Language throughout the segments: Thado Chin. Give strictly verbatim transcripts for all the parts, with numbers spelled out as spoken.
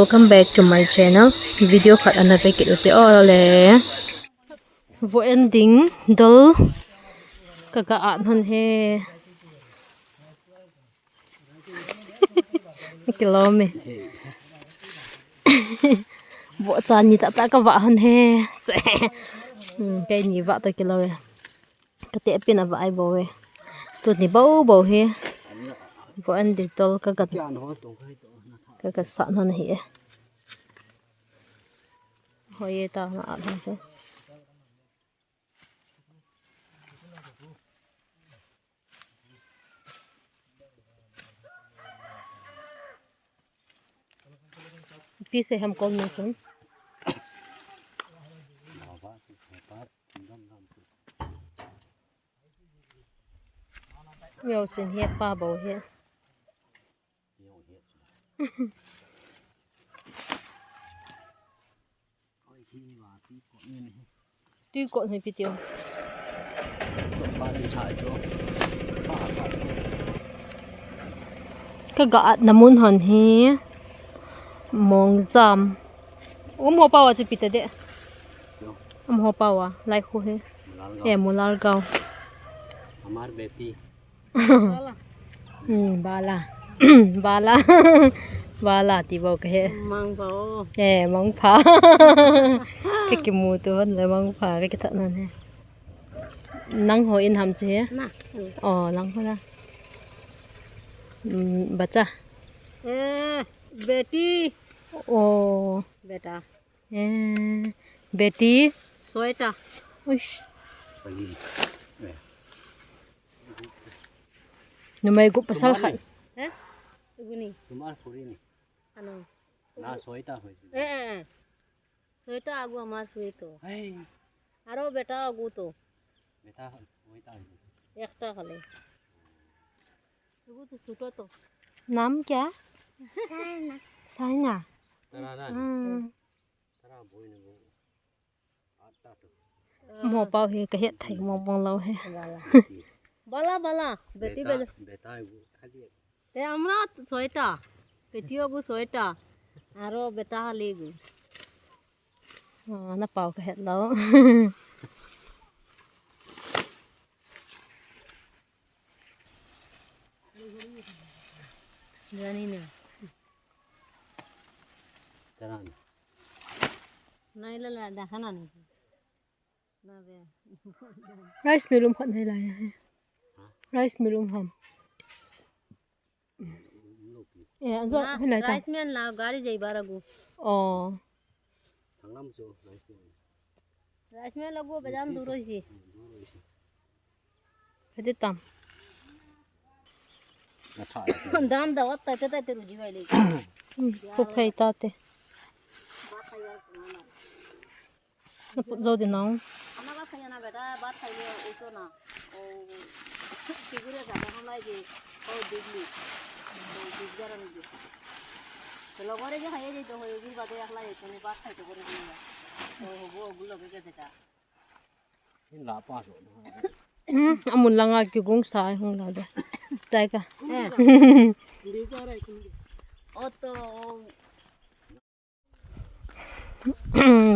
Welcome back to my channel. Video khat ana ve kit ute ole. Vo en ding dol ka ga at hon he. Kilom e. Vo cha ni tah tah ka vah hon he. Se. Hmm, kei ni vah to kilom e. Ka te pin a vah ai bou e. Tuni bou bou he. Vo en ding dol ka ga, ka ga sah hon ahi e. Hoi e, ta na at hon se. Ipi sei ham kol nung chun. Yo sin he pa bou he. Tui kot hoi pi tiu. Ka ga at na mun hon hi. Mongjam. Um ho pawa chu pi ta de. Um ho pawa. Lai khu he. Mulargaon. Eh, Mulargaon. Amar beti. Hmm, bala. Bala. Bala ti bou ka he. Mangpha o. Eh, mangpha. Ka kimu tu hon le mangpha ka kitha nan he. Nang ho in ham che he? Na. Oh, nang ho na. Hmm, bacha. Eh, beti. Oh. Beta. Eh, beti. Soita. Uish. Sagi. Eh. Numei gup pasal khat. Eh? Guni. Sumar puri ni. Ano? Na soita hoi. Eh, eh, eh. Soita agu amar puri to. Hey. Aro beta agu to. Beta soita hoi. Ekta khale. Agu to suto to. नाम क्या? साइना। Saina. Tara na. Hmm. Mo pau hi ka het thei mong mong lou he. Bala. Bala, bala. Beti bela. Beta gu thali. Te amra soita. Beti gu soita. Aro beta hali gu. Ah, na pau ka het lou. Jani ne. Tara na. Nahi la la, dakhana nahi. Na be. Rice mill um khat nahi la ya hai. Ha? Rice mill um ham. Eh, anjo, na, hilai ta. Rice mill la gari jai bara gu. Oh. Thangam chu rice mill. Rice mill la gu be jam dur hoise. Dur hoise. Hadi tam. Dam da wat tai tai te ruji vai le. Hmm, ko phai ta te. Na put jo de nau. Ana ka khaya na beta, bat khai le uto na. O, sigure jada hum lai je. O, bigli. O, bigjar ani je. To logore je khaya je to hoye gir bade akhla je to ne bat khai to gore je. O, hobo, ogu loge ke beta. In la pa so. Hmm, amun langa kigong sa hung la de. Chai ka. Eh. Auto.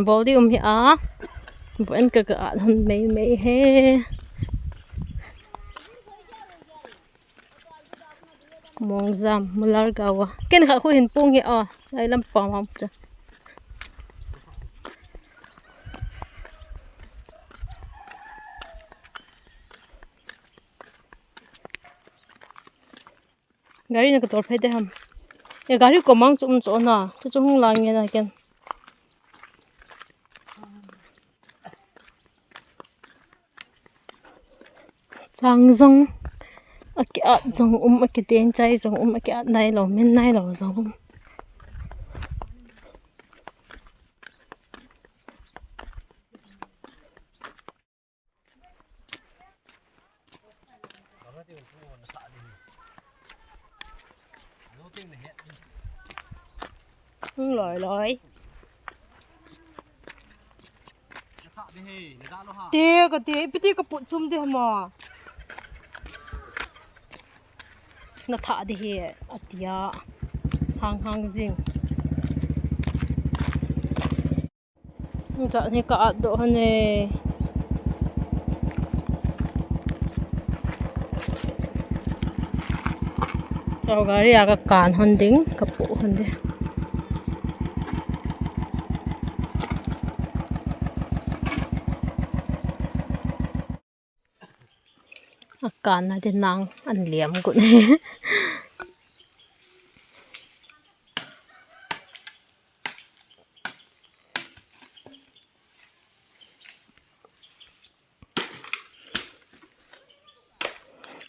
Bol di um hi a. Vo en ka ga at hon mei mei he. Mongjam, Mulargaon. Ken kha khu hin pung hi a. Lai lam pa ma cha. Gari na ka tol phei te ham. E gari ko mang chu um chu na. Chu chu hung lang nge na ken. Chang jong, a ki at jong um, a ki teng chai jong um, a ki at nai lou, min nai lou jong um. Hung loi loi. Te ka te, ipi ti ka put chum de hama. Na thah de hi, atia. Hang hang jing. Jat hi ka at doh hon e. Chau gari a ka kan hon ding, ka po hon ding. A kan na te nang an liam gun.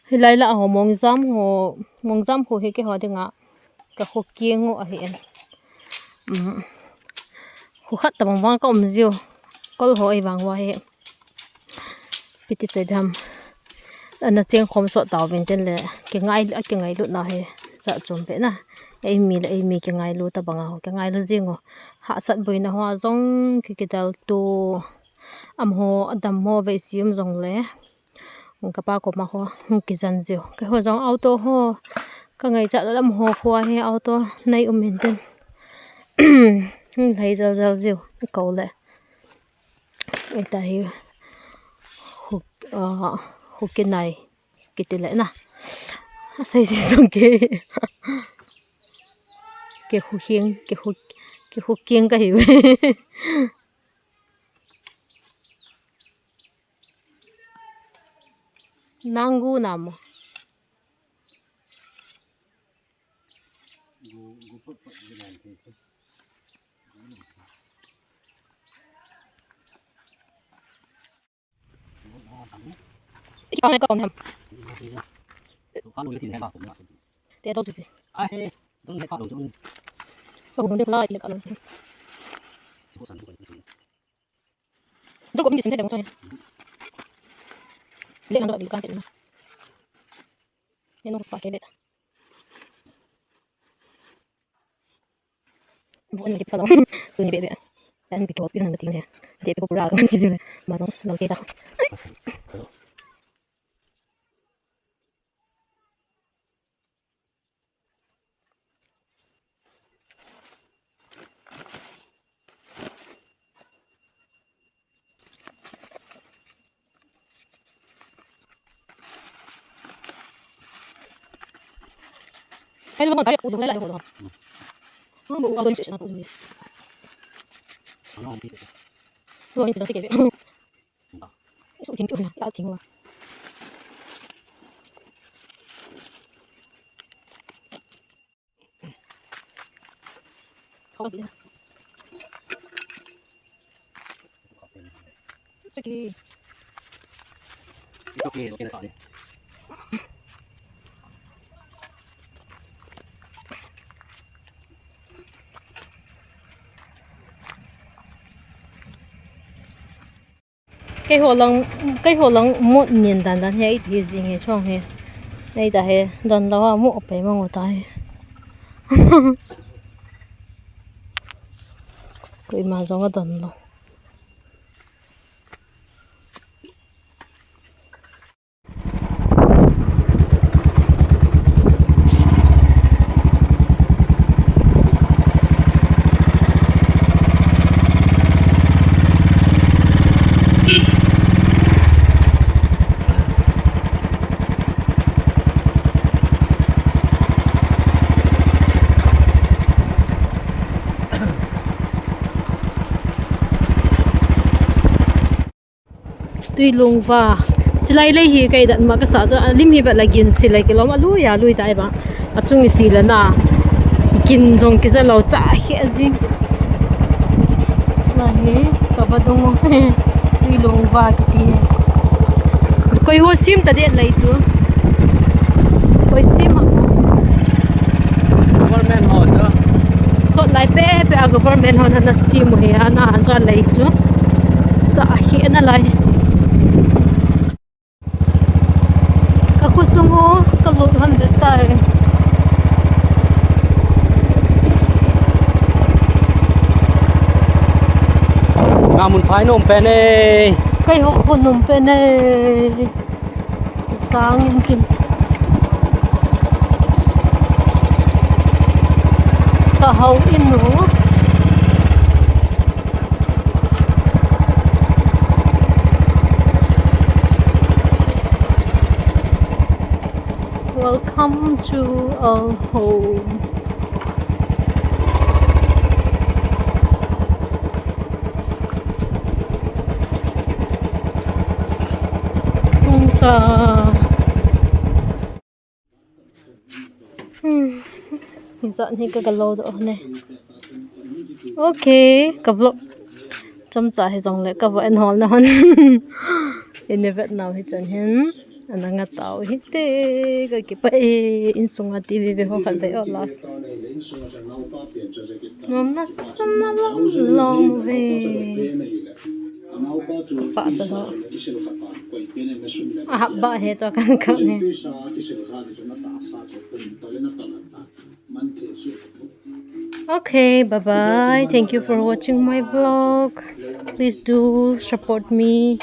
Hilai lah ho mongjam ho, mongjam ho hi keiho dinga ka kho kiang u ahi e. Um, kho khat tabang bang ka um jiu. Kol ho ei vang uva hi. Ipi ti sei ding ham. Ana cheng khom sot tauvin tin le. Kingai, a kingailutna hi. Jat chom pen a. Eimi le eimi kingailu tabang a ho. Kingailu jing u. Hahsat boina ho a jong ki, kidaltu. Amaho, adam ho, vei sium jong le. Ka pa koma ho, hung kijen jiu. Keiho jong auto ho. Ka ngaichat lam ho khua hi auto nei um in tin. Hung lhai jel jel jiu. I ko le. Ita hi. Hu, ah, hu kinai. Kiti le na. Asei si jong ke. Ke hu hiang, ke hu, ke hu kiang ka hi ve. Nang gu na mo. Iti pa ngai ka pom ham. Te to tu pi. Ka hum de la ile ka lo. Dul ko mi sim de mo so. Le nang do ka te na. Ye no pa ke be. Vo an ke pa lo. Tu ni be be. An pi to pi nang ting le. De pe ko pura ka si si le. Ma so lo ke ta. Hello, mag-diet ko, wala ko. Ano, ang pizza? Ano, ang pizza? Sige. Isu ting tu na, ya ting wa. Sige. Ito, okay, okay na tayo. Keiho lang, keiho lang mot nin dan dan hi, hi jing hi chong hi. Ei ta hi, don lou a mo pe mang u ta hi. Koima jong a don lou. Tuilung va. Chilai lei hi kai dat ma ka sa chu, a lim hi ba la gin si lai kilom a lui a lui tai ba. A chung i chi la na. Gin jong kija lou cha hi a jing. La hi ka va dong. Tuilung va kiti. Koi ho sim ta det lai chu. Koi sim ha. Government ho chu. Sot lai pe pe a government ho na na sim u hi a na an chuan lai chu. Cha hi na lai. Ka khosung u ka lut han det tai. Nga mun phai nom pen e. Keiho kho nom pen e. Sang in tin. Ka hau in u. Welcome to our home. Tung ta. Hmm. Hijat hi ka galo doh ne. Okay, ka vlog chomcha hijongle ka va en hol na hon. Ine vet nau hichan hin. Ana nga tau hite, ka kipah e, insunga TV ve ho khat ve o last. Nom na san na lom lom ve. Pa cha ho. A hap ba he to kan ka ne. Okay, bye bye. Thank you for watching my vlog. Please do support me.